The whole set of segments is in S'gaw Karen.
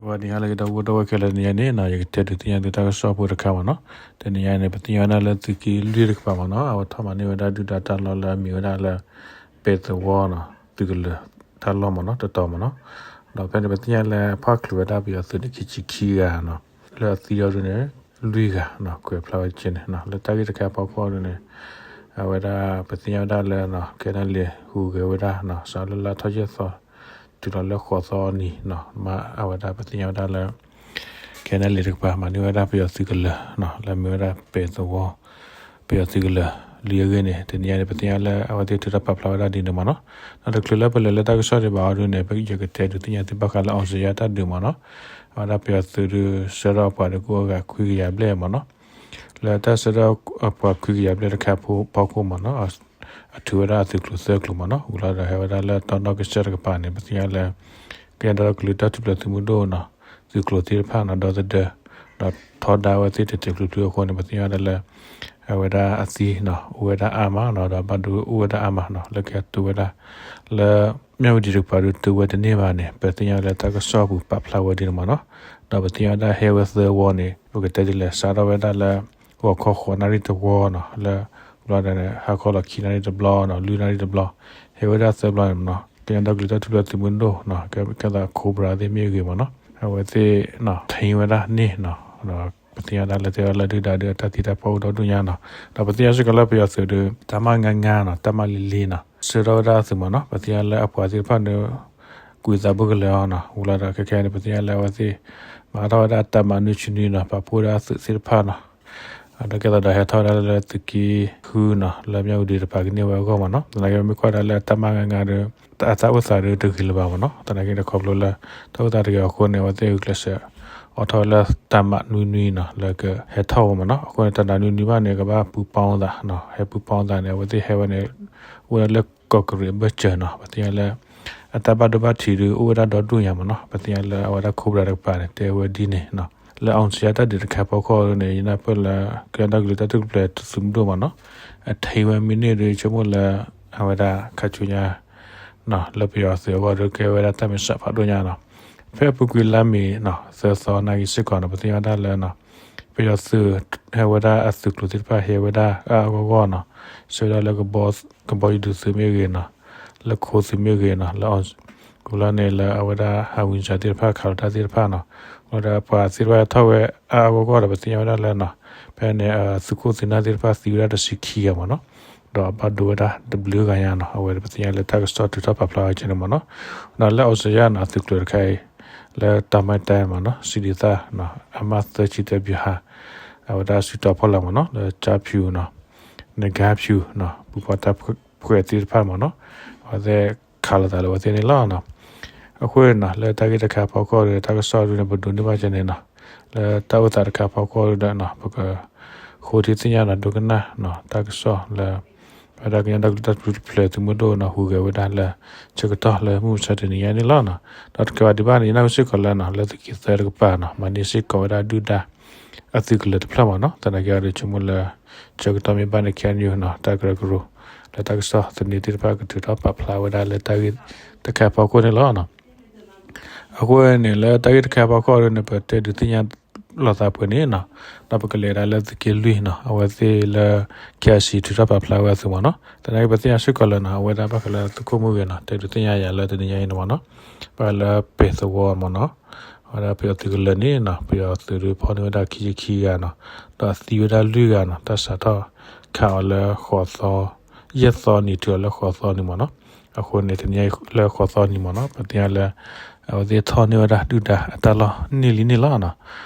ဂီၤနံၤဟါလၢအဂ့ၤ ဒီပုၢ်ဝဲၢ်ခဲလၢာ်, တနံၤညါန့ၣ်နီၤ ယကတဲဒုးသ့ၣ်ညါသုတၢ်ကစီၣ်ဖိတခါမ့ၢ်နီၤ. တနံၤညါန့ၣ် ပသ့ၣ်ညါဝဲဒၣ်လၢသုးက့လွံၢ်တကပၤမ့ၢ်နီၤ အဝဲထီၣ်မၤန့ၢ်ဝဲဒၣ်ဒုၣ်ဒါတၢ်လီၢ်လၢအမံၤဝဲဒၣ်လၢ ပဲၤသဝီနီၤ သုးကလၢၤတၢ်လီၢ်မ့ၢ်နီၤ တတီၤမ့ၢ်နီၤ. ဒီးဖဲန့ၣ် ပသ့ၣ်ညါလၢဖီၣ်ချုးဝဲဒၣ်ပယီၤသုးန့ၣ် ခံဆံခံဂၤနီၤ လၢအသံအီၤဒုန့ၣ် လွံၢ်ဂၤနီၤ ကွဲးဖျါဝဲက့န့ၣ်နီၤ လၢတၢ်ဂ့ၢ်တခါအဖီခိၣ်ဒုန့ၣ် အဝဲဒၣ်ပသ့ၣ်ညါဝဲဒၣ်လၢ ခဲနလံၤဟူးဂဲၤဝဲဒၣ်နီၤ စးလၢလါထီၣ်ယဲၢ်သီ တုၤလီၤလၢဃိးသီအနံၤနီၤ မ့ၢ်အဝဲဒၣ်ပသ့ၣ်ညါဝဲဒၣ်လၢ ခဲနလံၤတကပၤ မၤန့ၢ်ဝဲဒၣ်ပယီၤသုးကလၢၤနီၤ လၢအမ့ၢ်ဝဲဒၣ်ပဲၤသဝီ ပယီၤသုးကလၢၤ လွံၢ်အဂ့ၢ်န့ၣ် တနံၤညါန့ၣ် ပသ့ၣ်ညါလၢအဝဲသ့ၣ်ထုးထီၣ်ပာ်ဖျါဝဲဒၣ်ဒ်န့ၣ်မ့ၢ်နီၤ. ဒီးတချုးလၢပလဲၤလၢတၢ်ကစီၣ်ဒံးဘၣ်အီၤဒုန့ၣ် ယကတဲဒုးသ့ၣ်ညါသုဘၣ်ဃးလၢ အောင်ဇေယျ တၢ်ဒုးမ့ၢ်နီၤ. အဝဲဒၣ်ပယီၤသုးဒု ဆှၢထီၣ်ပှၤဒုးကအိၣ်အဂၤခွံကယၤဘျဲၣ်မ့ၢ်နီၤ. လၢတၢ်ဆှၢထီၣ်ပှၤခွံကယၤဘျဲၣ်တခါအဖီခိၣ်မ့ၢ်နီၤ အထုးဝဲဒၣ်အသုးကျိၤသၢကျိၤမ့ၢ်နီၤ ဝံၤလီၤဒီးဟဲဝဲဒၣ်လၢတီနီၣ်ကစၢၢ်တကပၤန့ၣ် ပသ့ၣ်ညါလၢ ကညီဒီကလုာ်တၢ်ထူၣ်ဖျဲးသုးမုၢ်ဒိၣ်နီၤ သုးကျိၤသ့ၣ်တဖၣ်နီၤ ဒီသဒၢ ဒီးထီဒါဝဲသ့ၣ်တဲာ်တဲာ်ဖျုးဖျုးအဃိန့ၣ် ပသ့ၣ်ညါဝဲဒၣ်လၢ အဝဲဒၣ်အသံနီၤ အိၣ်ဝဲဒၣ်အါမးနီၤ ဒီးဘၣ်ဒိအိၣ်ဝဲဒၣ်အါမးနီၤ လၢကတုၤဝဲဒၣ် လၢ မၠၣ်ဝတံၤတကပၤဒုတုၤဝဲတန့ၢ်ဘၣ်န့ၣ် ပသ့ၣ်ညါလၢတၢ်ကစီၣ်ပူၤပာ်ဖျါဝဲဒ်န့ၣ်မ့ၢ်နီၤ. ဒီးပသ့ၣ်ညါဝဲဒၣ်ဟဲဝဲသၢဝီန့ၣ် ပကတဲဒ်လဲၣ် စးထီၣ်ဝဲဒၣ်လၢ ဂီၤခီဃိးနၣ်ရံၣ်တဝီနီၤ လၢ ဘျီဒီးန့ၣ် ဟါခီလီၤခံနၣ်ရံၣ်တဘျီနီၤ လွံၢ်နၣ်ရံၣ်တဘျီ ဟဲဝဲဒၣ်သၢဘျီန့ၣ်မ့ၢ်နီၤ ကညီဒီကလုာ်တၢ်ထူၣ်ဖျဲးသုးမုၢ်ဒိၣ်နီၤ ကဲသး Cobra သ့ၣ်မ့ၢ်ဂ့ၤမ့ၢ်နီၤ အဝဲသ့ၣ်နီၤ ထိန်းဝဲဒၣ်န့ၣ်နီၤ ဒီးပသ့ၣ်ညါဒၣ်လၢတဲဝဲလၢဒုၣ်ဒါဒုးအတၢ်သံတၢ်ပှၢ်အိၣ်ဒီဒူၣ်ညါနီၤ ဒီးပသ့ၣ်ညါစ့ၢ်ကီးလၢပယီၤသုးဒုး တပ်မ ငါးငါးနီၤ တပ်မ လေးလေးနီၤ ဆှၢထီၣ်ဝဲဒၣ်အသုးမ့ၢ်နီၤ ပသ့ၣ်ညါလၢအပှၤသ့ၣ်တဖၣ်န့ၣ် ကွံာ်သးဘိကလဲၤအီၤနီၤ ဝံၤလီၤဒီးခဲခဲန့ၣ် ပသ့ၣ်ညါလၢအဝဲသ့ၣ် မၤထီၣ်ဝဲဒၣ်တပ်မ နွံဆံနွံနီၤ ပာ်ဖှိၣ်ဝဲဒၣ်အသုးသ့ၣ်တဖၣ်နီၤ ဒီးကဲသးဒီးဟဲထီၣ်ဝဲဒၣ်လၢသုးက့ဃုနီၤ လၢမၠၣ်ဝတံၤတကပၤကန့ၢ်ဝဲအဂီၢ်မ့ၢ်နီၤ သနာ်က့မ့ၢ်ကွၢ်ဒၣ်လၢတပ်မ ငါးငါးဒီး အတၢ်အိၣ်သးဒုးတဂ့ၤလၢၤဘၣ်မ့ၢ်နီၤ သနာ်က့ဒီးခီဖျိလၢ တၢ်အိၣ်သးတဂ့ၤအဃိန့ၣ် အဝဲသ့ၣ်ဂုာ်ကျဲးစၢး အိးထီၣ်ဝဲလၢတပ်မ နွံနွံနီၤ လၢကဟဲထီၣ်ဝဲမ့ၢ်နီၤ အဃိန့ၣ် တပ်မ နွံနွံဘၣ်န့ၣ် ကဘၣ်ပူၤပီသးနီၤ ဟဲပူၤပီသးန့ၣ် အဝဲသ့ၣ်ဟဲဝဲန့ၣ် အိၣ်ဝဲဒၣ်လၢကီၢ်ကရံၣ်အဘၢၣ်စၢၤနီၤ ပသ့ၣ်ညါလၢ အတၢ်ဘၣ်ဒိဘၣ်ထံးဒုးအိၣ်ဝဲဒၣ်ဒီဒူၣ်ညါမ့ၢ်နီၤ ပသ့ၣ်ညါလၢအဝဲဒၣ် Cobra တကပၤန့ၣ် တဲဝဲဒ်န့ၣ်နီၤ လၢ အောင်ဇေယျ တၢ်ဒုးတခါအဖီခိၣ်န့ၣ် ယနၢ်ပၢၢ်လၢ ကညီဒီကလုာ်တၢ်ထူၣ်ဖျဲးသုးမုၢ်ဒိၣ်မ့ၢ်နီၤ အထိန်းဝဲမ့ၢ်န့ၢ်ဒုး ဆိကမိၣ်လၢ အဝဲဒၣ်ခါဆူညါ လၢပယီၤသုးအဂီၢ်ဒုးကဲဝဲဒၣ်တၢ်မ့ၢ်စးဖးဒိၣ်ညါနီၤ ဖဲအပူၤကွံာ်လါမ့ၤနီၤ သၢသီနၣ်ဂံၢ်စ့ၢ်ကီးနီၤ ပသ့ၣ်ညါဒၣ်လၢ ပယီၤသုး ဟဲဝဲဒၣ်အသုးကျိၤသ့ၣ်တဖၣ်ဟဲဝဲဒၣ်အါအါဂီၢ်ဂီၢ်နီၤ ဆှၢဝဲဒၣ်လၢ ကဘီယူၤဒုးသုးမ့ၢ်ဂ့ၤနီၤ လၢခိသုးမ့ၢ်ဂ့ၤနီၤ လၢ ဝံၤလီၤန့ၣ် လၢအဝဲဒၣ် ဟးဝံစၢၤ သ့ၣ်တဖၣ် ခးလီၤတၢ်သ့ၣ်တဖၣ်နီၤ ဝံၤလီၤဒီးပှၤသ့ၣ်တဖၣ်ဟဲထီၣ်ဝဲအါအါဂီၢ်ဂီၢ်ဒီး ပသ့ၣ်ညါဝဲဒၣ်လၢနီၤ ဖဲန့ၣ် သုးခိၣ်သုးနၢ်သ့ၣ်တဖၣ်သံဝဲဒၣ်တဆံခံဂၤမ့ၢ်နီၤ ဒီးအဘၣ်ဒိဝဲဒၣ်တဘျုးဂၤညါနီၤ အဝဲပသ့ၣ်ညါလၢတၢ်ကစီၣ်ထုးထီၣ်ပာ်ဖျါဝဲကဲန့ၣ်မ့ၢ်နီၤ ဒီးလၢ အောင်ဇေယျ နီၤ သုးကျိၤတခါအံၤ လၢ တောင်ပိုင်းတိုင်း မ့ၢ်နီၤ စစ်ဒေသ အမှတ် သၢဆံတၢ ဗျူဟာ အဝဲဒၣ်စုတီၤဖီလာ်မ့ၢ်နီၤ လၢ ကျားဖြူ နီၤ နဂါးဖြူ နီၤ ပူၤဖီတၢ်ဖှဲးသ့ၣ်တဖၣ်မ့ၢ်နီၤ အဝဲသ့ၣ်ခးလိာ်သးလၢအဝဲသ့ၣ်န့ၣ်လီၤ. အဃိန့ၣ်နီၤ လၢတၢ်ဂ့ၢ်တခါအဖီခိၣ်ဒီး တၢ်ကစီၣ်ဒုန့ၣ် ပဒိးန့ၢ်ဘၣ်ကဲန့ၣ်နီၤ လၢတၢ်အိၣ်သးတခါအဖီခိၣ်ဒီးနီၤ ပကဃိထံသ့ၣ်ညါနီၤ ဒိကနၣ်နီၤ တၢ်ကစီၣ်လၢ ပဝဲဒၣ်ကညီဒီကလုာ်တၢ်ထူၣ်ဖျဲးသုးမုၢ်ဒိၣ်နီၤ ဟူးဂဲၤဝဲဒၣ်လၢ ဆၢကတီၢ်လၢမုၢ်မဆါတနံၤညါန့ၣ်လီၤ. ဒီးတကးဘၣ်ဒံးဘၣ်န့ၣ် ယနၢ်ဟူစ့ၢ်ကီးလၢနီၤ လၢသုးက့သၢတကပၤနီၤ မၤန့ၢ်စ့ၢ်ကီးဝဲဒၣ်ဒုၣ်ဒါ အသုးကလၢၤတဖျၢၣ်မ့ၢ်နီၤ သနာ်က့အံၤဒီးဆိကမိၣ်လၢ ဆၢကတီၢ်မ့ၢ်ဘၣ်န့ၣ် ခဲအံၤနီၤ တၢ်ကရၢကရိ လၢတၢ်ကစီၣ်သန့သ့ၣ်တဖၣ် ကထုးထီၣ်ပာ်ဖျါဝဲဒၣ်လၢတၢ်ဂ့ၢ်တခါအဖီခိၣ်န့ၣ်လီၤ. အဃိန့ၣ် လၢတၢ်ဂ့ၢ်တခါအဖီခိၣ်န့ၣ် ပတဲဒုးသ့ၣ်ညါလိာ်သးပှဲၤန့ၣ်နီၤ ဒီးပကလဲၤဒၣ်လၢသုးက့လွံၢ်နီၤ အဝဲသ့ၣ်လၢ KIC ထုးထီၣ်ပာ်ဖျါဝဲအသုးမ့ၢ်နီၤ သနာ်က့ပသ့ၣ်ညါစ့ၢ်ကီးလၢနီၤ အဝဲဒၣ်ဘၣ်ဃးလၢသုးခိၣ်မ့ၢ်ဂ့ၤနီၤ တဲဒုးသ့ၣ်ညါယၤလၢတနံၤညါအံၤန့ၣ်မ့ၢ်နီၤ ဘၣ်ဃးလၢပဲၤသဝီမ့ၢ်နီၤ အဝဲဒၣ်ပယီၤသုးကလၢၤန့ၣ်နီၤ ပယီၤသုးဒုးဖီၣ်န့ၢ်ဝဲဒၣ်ခံဆံခံဂၤနီၤ ဒီးသံဝဲဒၣ်လွံၢ်ဂၤနီၤ တၢ်စးထီၣ်ခးအီၤလၢဃိးသီ ယဲၢ်သီနံၤတုၤလၢဃိးသီန့ၣ်မ့ၢ်နီၤ အဃိန့ၣ် တနံၤညါအံၤလၢဃိးသီနံၤမ့ၢ်နီၤ ပသ့ၣ်ညါလၢ အဝဲသ့ၣ်ထီၣ်န့ၢ်ဝဲဒၣ်ဒုၣ်ဒါအတၢ်လီၢ်န့ၢ်လံန့ၣ်လီၤ.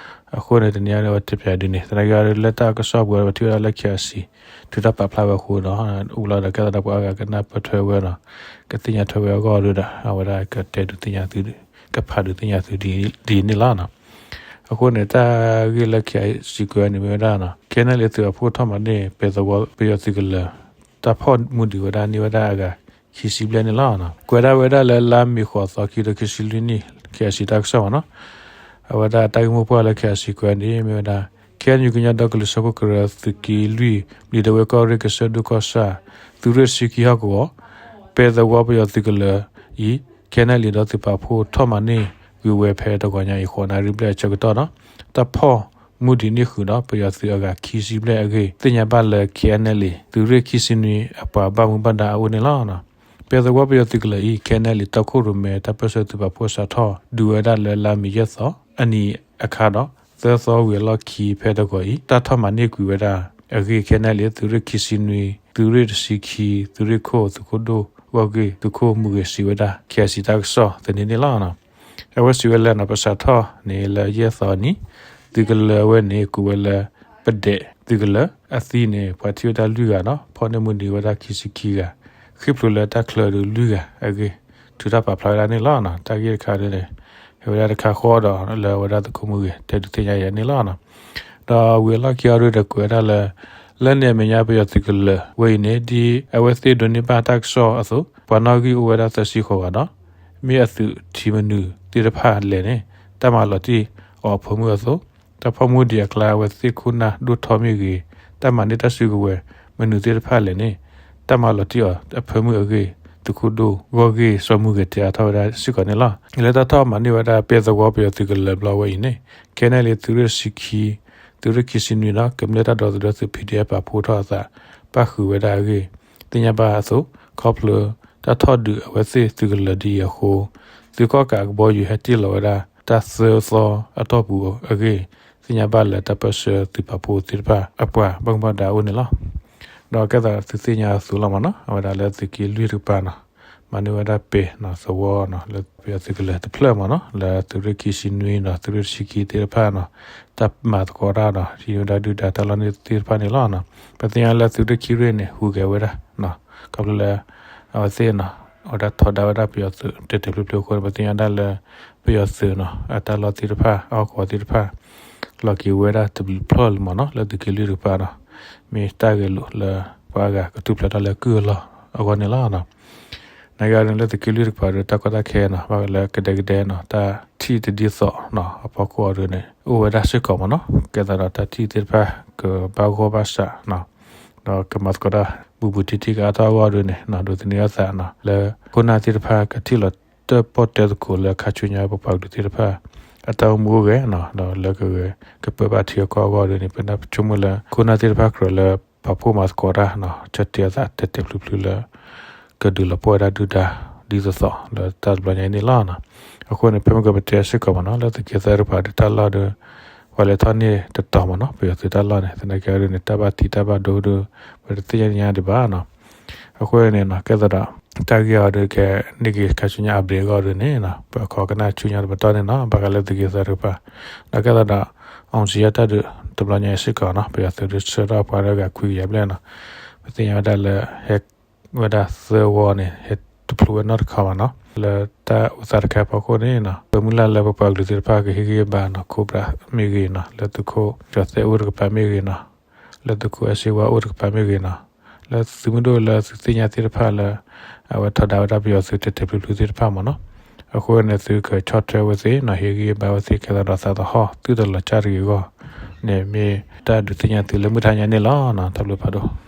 အဃိန့ၣ် တနံၤညါအံၤ အဝဲတဲပၠးဒ်န့ၣ် သနာ်က့ လၢတၢ်ကစီၣ်ပူၤပထံၣ်ဝဲဒၣ်လၢ KIC ထုးထီၣ်ပာ်ဖျါဝဲအဃိဒီး အိၣ်လီၤဒီးကဲသးဒီးပှၤအါဂၤကနၢ်ပၢၢ်ထွဲဝဲဒီး ကသ့ၣ်ညါထွဲဝဲအဂီၢ်ဒီး အဝဲဒၣ်ကတဲဒုးသ့ၣ်ညါသု ကဖးဒုးသ့ၣ်ညါသုဒ်န့ၣ်လီၤ. အဃိန့ၣ် တၢ်ဂ့ၢ်လၢ KIC ကွဲးန့ၣ်မ့ၢ်ဝဲဒၣ် KNLA သုးအဖှိၣ်ထီၣ်မၤန့ၢ် ပဲၤသဝီပယီၤသုးကလၢၤ တၢ်ဖီၣ်မူဒံးဝဲဒၣ်န့ၢ်ဝဲဒၣ်အဂၤ ခံဆံဘျဲၣ်န့ၣ်လီၤ. ကွဲးဒၣ်ဝဲဒၣ်လၢလါမ့ၤဃိးသီ ခံကထိခံဆံလွံၢ်နံၣ် KIC တၢ်ကစီၣ်မ့ၢ်နီၤ. အဝဲဒၣ်တၢ်ဂ့ၢ်မိၢ်ပှၢ်လၢ KIC ကွဲးန့ၣ်မ့ၢ်ဝဲဒၣ် KNU ကညီဒီကလုာ်စၢဖှိၣ်ကရၢ သုးက့လွံၢ် ဘျံးဒဝဲၢ်ကီၢ်ရ့ၣ် ကစၢၢ်ဒိၣ်ကီၢ်ဆၣ် သုးရ့ၣ်တဆံခံဟီၣ်ကဝီၤ ပဲၤသဝီပယီၤသုးကလၢၤအံၤ KNLA ဒီးသုးပာ်ဖှိၣ်ထီၣ်မၤန့ၢ် ကွံာ်ဝဲဖဲတဂီၤညါအံၤ ဃိးနၣ်ရံၣ်ဘျဲၣ်အဆၢကတီၢ်ဒီး တၢ်ဖီၣ်မူဒံးန့ၢ်ဃုာ်ဒီး ပယီၤသုးအဂၤခံဆံဘျဲၣ်အဂ့ၢ် သ့ၣ်ညါဘၣ်လၢ K N L A သုးရ့ၣ်ခံဆံနွံအပှၤဘၣ်မူဘၣ်ဒါအအိၣ်န့ၣ်လီၤ. ပဲသဝီပယီၤသုးကလၢၤအံၤ K N L A တီခိၣ်ရိၣ်မဲတၢ်ပၢၢ်ဆၢသုးပာ်ဖှိၣ်စးထီၣ်ဒုးဝဲဒၣ်လၢလါမ့ၤယဲၢ်သီအနံၤအခါဒီး သၢသီဝံၤအလီၢ်ခံဖဲတဂီၤအံၤ တၢ်ထီၣ်မၤန့ၢ်ကွံာ်ဝဲဒၣ်အဂ့ၢ် K N L A သုးရ့ၣ်ခံဆံနွံ သုးရ့ၣ်တဆံခံ သုးရ့ၣ်ခိၣ် သုးခိၣ်ဒိၣ် ဂီၢ်ဂ့ၢ် သုးခိၣ်မုၢ်ဂဲၤ စံးဝဲဒၣ် K I C တၢ်ကစီၣ်သန့န့ၣ်လီၤ. အဝဲစံးဝဲလၢ ပစးထီၣ်န့ၣ်လၢယဲၢ်သီနံၤ သုးကလၢၤအဝဲန့ၣ် ကိးဝဲလၢ ပဒဲးသုးကလၢၤ အသံန့ၣ် ပှၤထံၣ်ဝဲဒၣ်လွံၢ်ဂၤဒီး ဖီၣ်န့ၢ်မူဒံးဝဲဒၣ်ခံဆံခံဂၤ, ဃ့ၢ်ဖျိးလၢတၢ်ချၢဒုးလွံၢ်ဂၤအဂ့ၢ် ထုးထီၣ်ပာ်ဖျါဝဲဒၣ်န့ၣ်လီၤ. တၢ်ဂ့ၢ်တခါဒုးန့ၣ် ဟဲဝဲဒၣ်တခါဃီဒီး လၢအဝဲဒၣ်သုးခိၣ်မုၢ်ဂဲၤ တဲဒုးသ့ၣ်ညါယၤန့ၣ်လီၤ. ဒီးဝံၤအလီၢ်ခံအံၤဒုးဒီး ကွဲးဝဲဒၣ်လၢ လၢန့ၣ်အမဲာ်ညါပယီၤသုးကလၢၤဝဲအံၤန့ၣ် ဒ်အဝဲသ့ၣ်ဒိးန့ၢ်ဘၣ်တၢ်ကစီၣ်အသိး ပှၤနီၣ်ဂံၢ်အိၣ်ဝဲဒၣ်သၢဆံဃိးဂၤဒီး မ့ၢ်အသုးထံမနုၤသ့ၣ်တဖၣ်လဲၣ်န့ၣ် တၢ်မၤလီၤတံၢ်အီၤအဖၢမုၢ်အသိး, တၢ်ဖီၣ်မူဒံးအကျါ အဝဲသ့ၣ်ခိၣ်နၢ်ဒိၣ်ထီမ့ၢ်ဂ့ၤ, တၢ်မၤန့ၢ်တၢ်စုကဝဲၤမနုၤသ့ၣ်တဖၣ်လဲၣ်န့ၣ် တၢ်မၤလီၤတံၢ်အီၤအဖၢမုၢ်အဂ့ၢ် သုးခိၣ်ဒိၣ်ဂီၢ်ဂ့ၢ်စီၤမုၢ်ဂဲၤ တဲအါထီၣ်ဝဲဒၣ်စ့ၢ်ကီးန့ၣ်လီၤ. လၢတၢ်ထီၣ်မၤန့ၢ်ဝဲဒၣ်ပဲသဝီပယီၤသုးကလၢၤဘျီဝဲအံၤန့ၣ် ခဲန့ၣ်လံ သုးရ့ၣ်တဆံခံ သုးရ့ၣ်ခံဆံနွံဒီး ကမျၢၢ်တၢ်ဒီသဒၢသုး P D F ပာ်ဖှိၣ်ထီၣ်အသး ပၣ်ဃုာ်ဝဲဒၣ်အဂ့ၢ် သ့ၣ်ညါဘၣ်အသိး ခီဖျိတၢ်ထီၣ်ဒုးအဝဲသ့ၣ်သုးကလၢၤဒ်အံၤအဃိ သုးကီၣ်ကးအကဘီယူၤဟဲတ့ၢ်လီၤဝဲဒၣ် တၢ်သၢသီအတီၢ်ပူၤအဂ့ၢ် သ့ၣ်ညါဘၣ်လၢတၢ်ပၢၢ်ဆၢသုးပာ်ဖှိၣ်သ့ၣ်တဖၣ်အပှၤဘၣ်မူဘၣ်ဒါအအိၣ်န့ၣ်လီၤ. ဒီးကဲသးသုသ့ၣ်ညါအသိးလီၤမ့ၢ်နီၤ အဝဲဒၣ်လၢသုးက့လွံၢ်တကပၤနီၤ မၤန့ၢ်ဝဲဒၣ်ပဲၤနီၤ သဝီနီၤ လၢပယီၤသုးကလၢၤတဖျၢၣ်မ့ၢ်နီၤ လၢသုးရ့ၣ်ခံဆံနွံနီၤ သုးရ့ၣ်တဆံခံသ့ၣ်တဖၣ်နီၤ တၢ်မၤသကိးတၢ်ဒီး ဟံးဝဲဒၣ်ဒုၣ်ဒါတၢ်လီၢ်န့ၣ်သ့ၣ်တဖၣ်န့ၣ်လီၤ. ပသ့ၣ်ညါလၢသုးရ့ၣ်ခံရ့ၣ်န့ၣ် ဟူးဂဲၤဝဲဒၣ် ခီဖျိလၢ အဝဲသ့ၣ်နီၤ အဝဲဒၣ်ထီဒါဝဲဒၣ်ပယီၤသုးတဲာ်တဲာ်ဖျုးဖျုးအဃိန့ၣ် ပသ့ၣ်ညါဒၣ်လၢ ပယီၤသုးနီၤ အတၢ်လီၢ်သ့ၣ်တဖၣ် အဟီၣ်ကဝီၤသ့ၣ်တဖၣ် လီၤက့ၤဝဲဒၣ်တဘျုးဖျၢၣ်လံမ့ၢ်နီၤ လၢသုးက့လွံၢ်တကပၤနီၤ မ့ၢ်တၢ်ဂဲၤလိာ်လၢပှၤအဂၤကထူၣ်ဖျဲးထီၣ်လၢကုၢ်အလီၢ်အဂီၢ်န့ၣ်လီၤ. နာ်က့အံၤဒုးလၢသုးက့လွံၢ်တကပၤဒီး တၢ်ကီတၢ်ခဲနီၤ ဘၣ်လၢကဒဲကဒဲနီၤ တၢ်ထံၣ်တဒ်သိးနီၤ အဖီခိၣ်အံၤဒုးန့ၣ် အိၣ်ဝဲဒၣ်စ့ၢ်ကီးမ့ၢ်နီၤ ကဲသးဒီးတၢ်ထံၣ်သ့ၣ်တဖၣ်ကဘၣ်ဂီၢ်ဘၣ်စးနီၤ ဒီးကမၤသကိးတၢ်ဘူးဘူးတံၢ်တံၢ်ကအါထီၣ်အဂီၢ်ဒုးန့ၣ်နီၤ ဒိးသန့ၤအသးနီၤ လၢခိၣ်နၢ်သ့ၣ်တဖၣ်ကထံၣ်လီၤတၢၢ်ပီၣ်တဲသကိးလၢခါဆူညါပပှၤကလုာ်သ့ၣ်တဖၣ် အတၢ်အိၣ်မူအိၣ်ဂဲၤနီၤ ဒီးလၢကဂဲၤကပၢဘၣ်ထံအကီၢ်အဂီၢ်ဒုးန့ၣ် ပနၢ်ပဆိကမိၣ်လၢ ခိၣ်နၢ်သ့ၣ်တဖၣ်ကြၢးလၢပာ်ဖှိၣ်မၤသကိးတၢ်နီၤ ဆၢတဲာ်အသးတဲာ်တဲာ်ဖျုးဖျုးလၢ ကဒုးလီၤပှီၢ်ဝဲဒၣ်ဒုၣ်ဒါ ဒ်သိးသိးလၢတၢ်တဘျီညါအံၤန့ၣ်လီၤ. အဃိန့ၣ် ဖဲမုၢ်ကပတဲစ့ၢ်ကီးမ့ၢ်နီၤ လၢသုးက့သၢတကပၤဒီးတၢ်လီၢ်ဒီး ပှၤလဲၤထီၣ်န့ၢ်တတီၤမ့ၢ်နီၤ ပယီၤသုးတၢ်လီၢ်န့ၣ် သနာ်က့အံၤဒုးန့ၣ် တၢ်ဘၣ်သံတၢ်ဘၣ်ဒိဒီး ပတသ့ၣ်ညါဒံးဘၣ်နီၤ. အဃိန့ၣ်နီၤ ကဲသးဒီး တၢ်ဂ့ၢ်အံၤဒုးကဲ န့ၢ်က့ၤခါဆူညါအဘျ့အဂီၢ်ဒုးန့ၣ်နီၤ ပအခီကနၣ်ဆူညါတပတီၢ်န့ၣ်နီၤ ဘၣ်ဃးလၢသုးက့သၢတကပၤ ဒီးကဲသးဒီး အောင်ဇေယျ တၢ်ဒုးတဘျီညါအံၤစ့ၢ်ကီးနီၤ ပယီၤသုးဒုးဆှၢထီၣ်ပှၤလၢအဂၤခွံကယၤဘျဲၣ်နီၤ ပသ့ၣ်ညါဝဲဒၣ်လၢ ဟဲဝဲဒၣ်သၢဝီန့ၣ် ဟဲတဖျိဝဲနီတခါဘၣ်နီၤ လၢတၢ်အိၣ်သးတခါအဖီခိၣ်န့ၣ်နီၤ ပမုၢ်လၢ်လၢပပှၤကလုာ်သ့ၣ်တဖၣ်ကဟ့ၣ်ဂံၢ်ဘါနီၤ Cobra မ့ၢ်ဂ့ၤနီၤ လၢသုးခိၣ်ကၠီၤသဲၣ်အိၣ်တကပၤမ့ၢ်ဂ့ၤနီၤ လၢသုးခိၣ်အဲၣ်စ့ဝါအိၣ်တကပၤမ့ၢ်ဂ့ၤနီၤ လၢသုးမုၢ်ဒိၣ်လၢသုသ့ၣ်ညါသ့ၣ်တဖၣ်လၢ အဝဲထီဒါဝဲဒၣ်ပယီၤသုးတဲာ်တဲာ်ဖျုးဖျုးသ့ၣ်တဖၣ်မ့ၢ်နီၤ အဃိန့ၣ် သုကဆီၣ်ထွဲဝဲသ့ၣ်နီၤ ဟ့ၣ်ဂံၢ်ဘါဝဲသ့ၣ် ကဲသးဒီးသးသဟီၣ် သုတလီၤစၢ်တဂ့ၤအဂီၢ်န့ၣ် မ့ၢ်တၢ်ဒုးသ့ၣ်ညါသုလၢမုၢ်ထါညါန့ၣ်လီၤ. တၢ်ဘျုးဖးဒိၣ်.